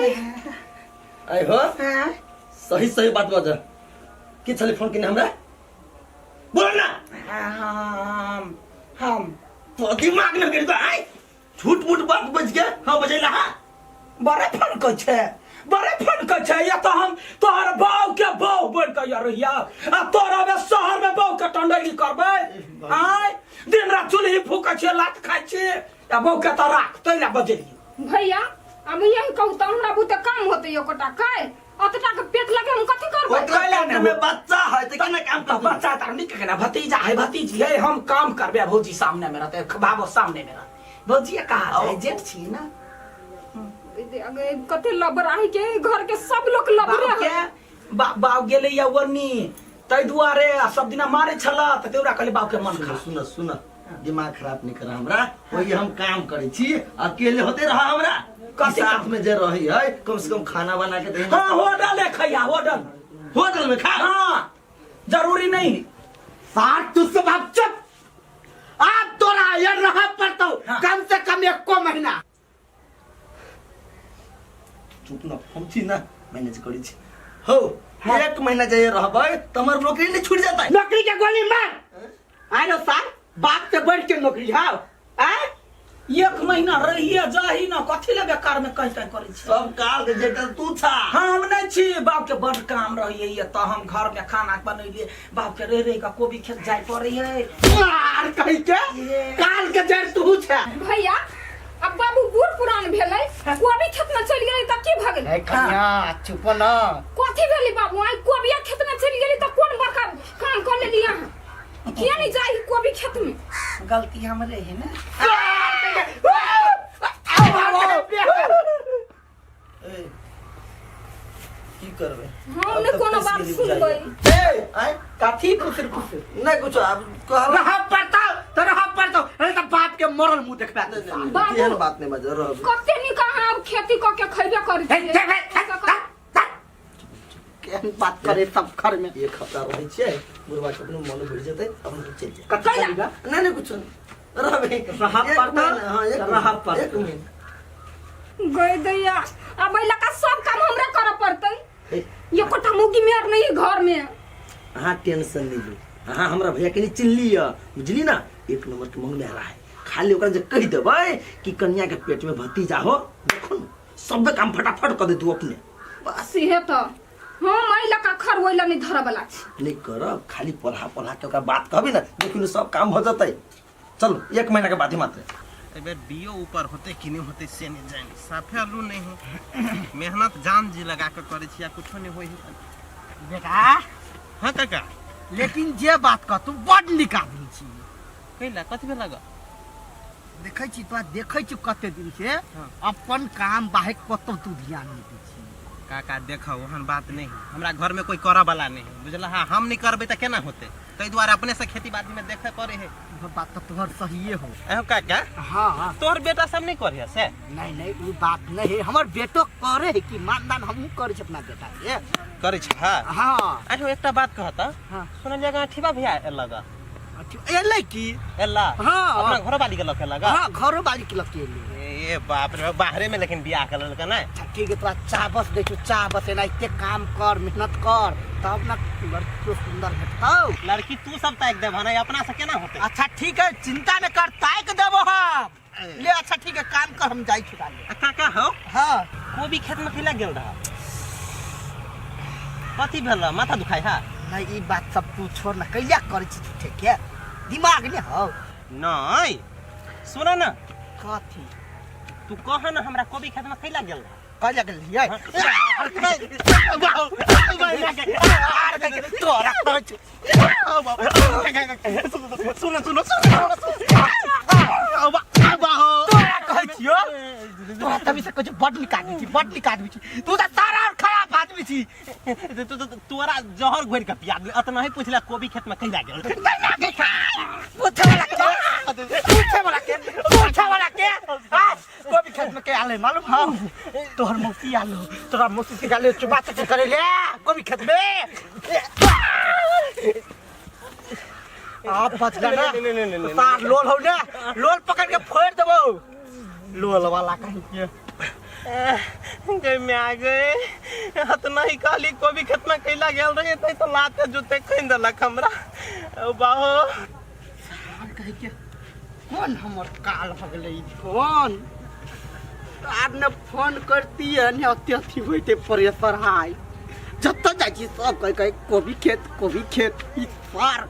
आइ हो सही सही बात बज के छलै फोन केने हमरा बोल ना हम तो दिमाग न करि आइ झूठ मूठ बात बज के हाँ बजैला हा बड़े फोन कै छै बड़े फोन कै छै या तऽ हम तोहर बाऊ के बाऊ बन के रहिया आ तोरा बे शहर में बाऊ के टंडैली करबै आय दिन रात चूल्ही फूकै छियै लात खाइ छियै आ बाऊ के तऽ राख तै ला बजेलियै भैया अब यही कहू तऽ हमरा बुते काम होतै एकोटा काय अतटा के पेट लगे हम कथी करबै ओकरा पेट में बच्चा है तो केना काम तऽ करतै बच्चा तऽ नीक केना भतीजा है भतीजी है हम काम करबै भौजी सामने में रहतै बाबो सामने में रहतै भौजी कहा छै जेठ छी ना कते लबराही के घर के सब लोग लबरे बाप है के बाप गेलै या ओनी ताहि दुआरे आ सब दिना मारे छला तऽ तेरा कहले बाप के मन सुन खराब सुन सुन दिमाग खराब नहीं कर हमरा वही हम काम करे छी अकेले होते रहा हमरा कथी साथ में जे रही है कम से कम खाना बना के दे हाँ होटल है खैया होटल होटल में खा हाँ जरूरी नहीं सार तू सब अब चुप अब तोरा ये रह पड़तो हाँ। कम से कम एको महीना चुप न हम छी ना मैनेज करै छी हो एक महीना जे रहबै त हमर नौकरी नहीं छूट जाता नौकरी के गोली मार आयो सार बाप से बढ़ के नौकरी हाव आय एक महीना रहिए जाही ना कथी ले बेकार में कहीं कहीं करै छी सब काल के जेटल तू छा हम नहीं छी बाप के बड़ काम रहिए तऽ हम घर में खाना बनैलिए बाप के रह रह के कोबी खेत जाय पड़े है मार कही के काल के जड़ तू छे भैया अब बाबू बूढ़ पुरान भेलै कोबी खेत में चलि गेलै तऽ की भऽ गेलै ए कन्या चुप न कथी भेलै बाबू आइ कोबिया खेत में चलि गेली तऽ कोन बड़का काम कऽ लेली अहाँ किया नहीं जाई कोबी खेत में गलती हमरे है ना ए, की करबै हम ने कोनो बात सुनबै ए आय कथी खुसर खुसर नहीं कुछ अब कहल रह पड़ता तो रह पड़ता अरे तो बाप के मरल मुंह देखबा नहीं, नहीं, बाबू। एहन बात नहीं बज रहब कते नीक अहाँ आब खेती कऽ के खैबे करै छियै केहन बात करे सब घर में एक हफ्ता रहै छियै बुढ़वा के अपने मन भरि जेतै अपने चलि जाए कथी करेगा नहीं नहीं कुछ नहीं रहबै रहब एक पड़तौ, महीना, हाँ, एक रहब महीना, पड़तौ। एक महीना गई दैया अब एहि लका सब काम हमरा करऽ पड़तै हे, एकोटा मुगी मेर नहीं है घर में अहाँ टेंशन नहीं लू अहाँ हमरा भैया के नहीं चिन्ह लिअ बुझली ना एक नंबर के मंगने हरा है खाली ओकरा जे कहि देबै कि कन्या के पेट में भतीजा हो देखो न सब काम फटाफट कऽ देतू अपने बस सेहे तऽ हम एहि लका खर ओहि लए नहि धरऽ बला छी नहीं करब खाली पढ़ा पढ़ा के ओकरा बात कहबी ना देखियौ ने सब काम भऽ जेतै चलू एक महीना के बाद ही मात्र एहि बेर बियो ऊपर होतै कि नहि होतै से नहि जानि साफे आलू नहि है मेहनत जान जी लगा कऽ करै छी आ कुछो नहि होइ है बेटा हँ काका लेकिन जे बात कह तू बड नीक आदमी छी कैला कथी भेल लगा देखै छी तोरा देखै छी कते दिन से हाँ। अपन काम बाहे कतौ तू ध्यान नहि दै छी काका देखो ओहन बात नहि है हमरा घर में कोई करऽ वाला नहि है बुझल हाँ हम नहि करबै तऽ केना होतै ताहि दुआरे अपने से खेती बाड़ी में देखे पड़े है इहो बात तऽ तोहर सहिए हो एहो काका हाँ हाँ तोहर बेटा सब नहि करे से नहीं नहीं उ बात नहीं है हमर बेटो करे है कि मानदान हमहूँ करे छी अपना बेटा के करै छै हाँ हाँ अच्छा एकटा बात कहता हाँ। सुनलियै गाँठीबा भैया एलग अथी एलै की एला हाँ। अपना घर वाली के लके लगा हाँ घरो वाली के लके एलै ए बाप रे बाहरे में लेकिन बियाह कर लेलक ना अच्छा ठीक है तोरा चाबस दै छौ चाबस एनाहिते काम कर मेहनत कर तब ना लड़कियो सुंदर भेटतौ लड़की तू सब ताकि देबह ना अपना से केना होते अच्छा ठीक है चिंता न कर ताकि देबो हम ले अच्छा ठीक है काम कर हम जाइ छी ताले आ काका हो हाँ कोबी खेत में कैला गेल रहा कथी भेल रहा माथा दुखाई हा नहीं ई बात सब तू छोड़ ना कैला करै छी झूठे के दिमाग ने हौ नहीं सुन ना कथी तू कह ना हमरा कोबी खेत में कैला गेल रहा कैला गेल रहियै तोरा कहै छी सुन सुन तोरा कहै छियो तोरा तभी से कहै छियो बड नीक आदमी छी बड नीक आदमी छी तू तऽ सारा और खराब आदमी छी तोरा जहर घोरि के पिया देले अतना ही पूछला कोबी खेत में कैला गेल पूछे वाला के पूछे वाला के पूछे वाला के आ, कोबी खेत में के आले मालूम हौ तोहर मौसी आलो तोरा मौसी से गाले चुपा चुपी करे ले कोबी खेत में आप बच गए ना नहीं, नहीं, नहीं, नहीं, तार लोल हो ना लोल पकड़ के फोड़ देबो लोल वाला कहीं के गई में आ गए हत नहीं कहली कोबी खेत में कैला गेल रही तै तो लाते जूते खैन देलक हमरा ओ बाहो। कहै के कोन हमर काल भऽ गेलै ई फोन आर ने फोन करतियै ने अते अथी होइते प्रेशर हाय। जतऽ जाइ छी सब कहै कहै कोबी खेत कोबी खेत। ई सार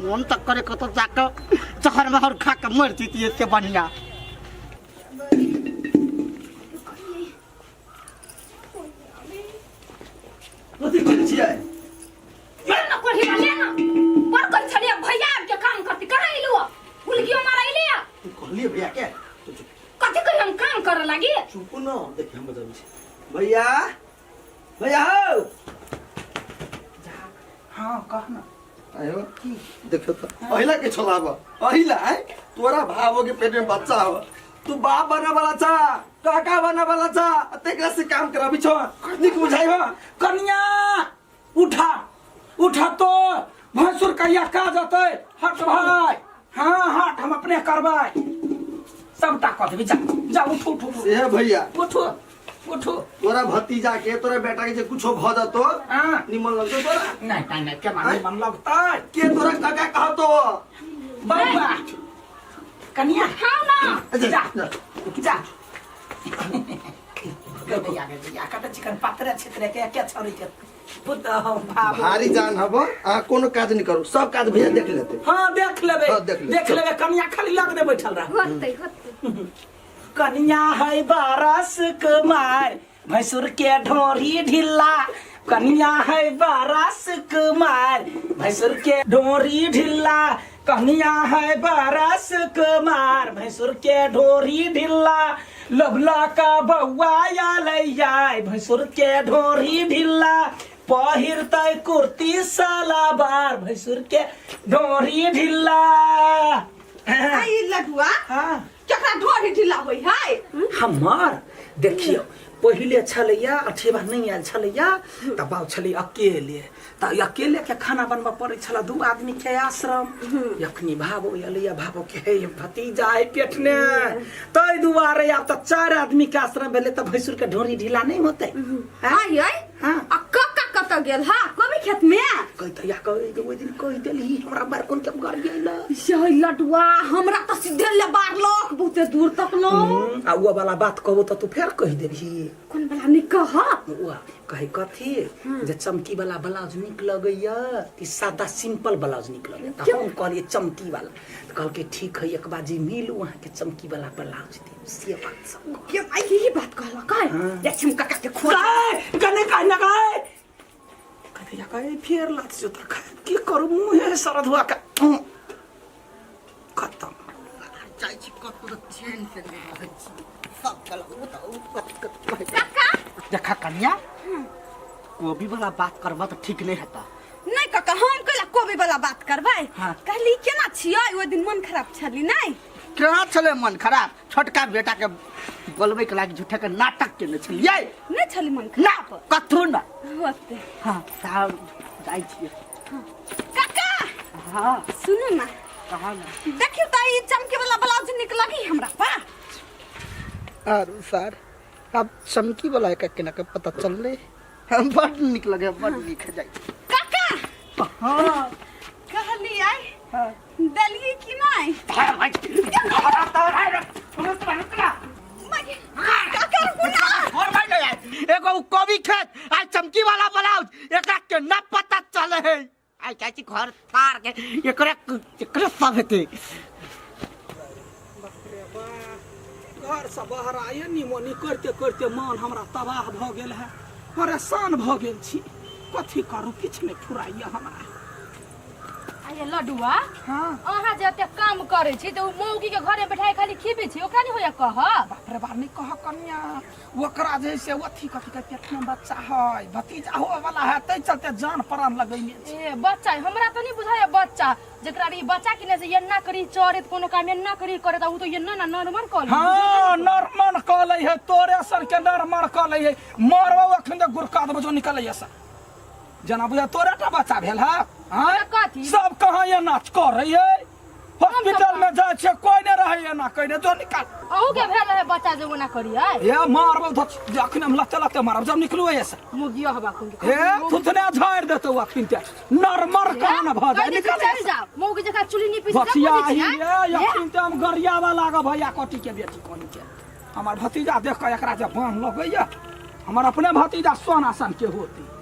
मन तऽ करे कतौ जाकऽ जहर महर खा कऽ मरि जैतियै से बढ़िआँ। कथी करै छियै? ले ना कोढ़ी ले ना पर कर छलिए भैया आब के काम करती कहाँ एलु हुलकियो मारा एले। तू कहलिए भैया के तो चुप। कथी कही हम काम करे लागी? चुप न, देखि हम बजाबै छी। भैया भैया हो। हाँ कह ना। आयो देखो तो अहिला के छोलाब अहिला है तोरा भावो के पेट में बच्चा हो, तू बाप बने वाला छा, काका बने वाला छा, तेकरा से काम कराबी छो, निक बुझाई हो। कन्या उठा उठा तो भैंसुर कहिया का जतै। हट भाई, हाँ हट, हम अपने करबै सबटा कऽ देबै। जा जा उठू उठू उठू। से भैया उठू उठू। तोरा भतीजा के तोरा बेटा के जे कुछो भ जतो हाँ। निमन लगतो तोरा? नहीं नहीं नहीं, केना निमन लगतै? के तोरा काका कहतो? बौआ कन्या। हाँ ना। जा जा। जा गया गया कत चिकन पात्र छितरे के के छोरी के पुत हम भाव भारी जान हब आ कोनो काज नहीं करू, सब काज भैया देख लेते। हाँ देख लेबे। हाँ, देख लेबै। देख लेबे कन्या खाली लग दे बैठल रह। होतै होतै। कन्या है बारस कुमार भैंसुर के ढोरी ढिल्ला। कन्या है बारस कुमार भैंसुर के ढोरी ढिल्ला। कन्या है बारस कुमार भैंसुर के ढोरी ढिल्ला। लबला का बउआ आलैया भैंसुर के ढोरी ढिल्ला। पहिरतै कुर्ती सलाबार भैंसुर के ढोरी ढिल्ला। आई लडुआ। हाँ। केकरा ढोरी ढिल्ला होई है? हमर देखियो पहिले छलैया अठेबा नहीं आयल छलैया त बाउ छलै अकेले, त अकेले के खाना बनबऽ पड़ै छल, दू आदमी के आश्रम। यखनी भाबो एलैया, भाबो के हे भतीजा है पेटने, तै दुआरे आब त चार आदमी के आश्रम भेलै त भैंसुर के ढोरी ढीला नहीं होतै। आई आई। हाँ। आ कक्का कतऽ गेल हा कोबी खेत में? कहि त या कहि ओहि दिन कहि देलही हमरा बार कोन के घर गेल। ये लडुआ हमरा त सीधे ले बारलक बहुते दूर तक लो। आ उ वाला बात कहबो त तू फेर कहि देबही। कोन वाला नहीं कह? उ कहे कथी जे चमकी वाला ब्लाउज नीक लगैया कि सादा सिंपल ब्लाउज नीक लगैया? त हम कहलिए चमकी वाला, त कहलकै ठीक है एक बाजी मिलू अहाँ के चमकी वाला ब्लाउज देब। से बात सब के आई यही बात कहलक है? देख हम काका के खोज। गाय कने कह ना गाय कहे या कहे फेर लात से उतर खाए की करू मुंह है सरद हुआ का खत्म। जाइ छी कतौ तऽ चैन से नहि रहै छी। सब गलत ओ तऽ ओ कत कत कहै छै। काका देखा कन्या कोबी वाला बात करबा तऽ ठीक नहि हेता। नहीं काका हम कैला कोबी वाला बात करबै? हाँ। कहली केना छियै ओहि दिन मन खराब छली नहीं? केना छलै मन खराब? छोटका बेटा के बोलबै के लागी झूठे के नाटक केने छलियै। नहीं छली मन ना खराब कथू ना। होते। हाँ साहब जाइ छियै। काका हाँ सुनू ना। कहाँ ना? देखियो त ई चमके वाला ब्लाउज निक लगी हमरा पा। आर सर अब चमकी वाला एक केना के पता चललै? हम बड नीक लगे, बड नीक है जाइ। काका हाँ कहली आई हाँ। देलिए कि नहीं? काका रुकू ना। और भाई नहीं आए। एगो उ कवि खेत आ चमकी वाला ब्लाउज एकरा के न पता चले है। आई चाची घर तार के एकरा एकरा सब हेतै। घर से बाहर आए निमोनी करते करते मन हमरा तबाह भऽ गेल है, परेशान भऽ गेल छी। कथी करू किछु नहि फुराइया हमरा। आये लडुआ। हाँ। अहाँ जे एते काम करै छी तऽ उ मौगी के घरे बैठाई खाली खीबै छी, ओकरा नहीं होइया कह? बाप रे बाप नहीं कह कन्या, ओकरा जे से अथी कथी के पेट में बच्चा है भतीजा होए वाला है, तै चलते जान प्राण लगैने छै। ए बच्चा हमरा तऽ नहीं बुझाइया बच्चा जेकरा री बच्चा किने से एन्ना करी चढ़े कोनो काम एन्ना करी करे त उ तो एन्ना ना नॉर्मल कऽ ली। हाँ नॉर्मल कऽ लै है, तोरे सन के नॉर्मल कऽ लै है। मरबौ अखन जे गुरका देबौ जो निकलै है सन। जेना बुझा तोरे टा बच्चा भेल है? हाँ? कथी? सब कहाँ ये नाच कर रही है? हॉस्पिटल में जाइ छै, कोई नहि रहैया ना कहिने, जो निकाल। अहू के भेल रहे बच्चा जे ओना करियै। हे मारबौ धच, अखन हम लते लते मारब, जब निकलू एहिसँ। मुगियो हवा कुन हे थुथने झाड़ि देतौ अखन ते, नरमर कान भऽ जाय, निकल। चलि जाओ, मौगी जकाँ चुली नहीं पीस। बचिया ही रे, अखन ते हम गरियाबा लागब भैया कटी के बेटी कोनी के। हमर भतीजा देख कऽ एकरा जे बान्ह लगैया, हमर अपने भतीजा सोना सन के होती।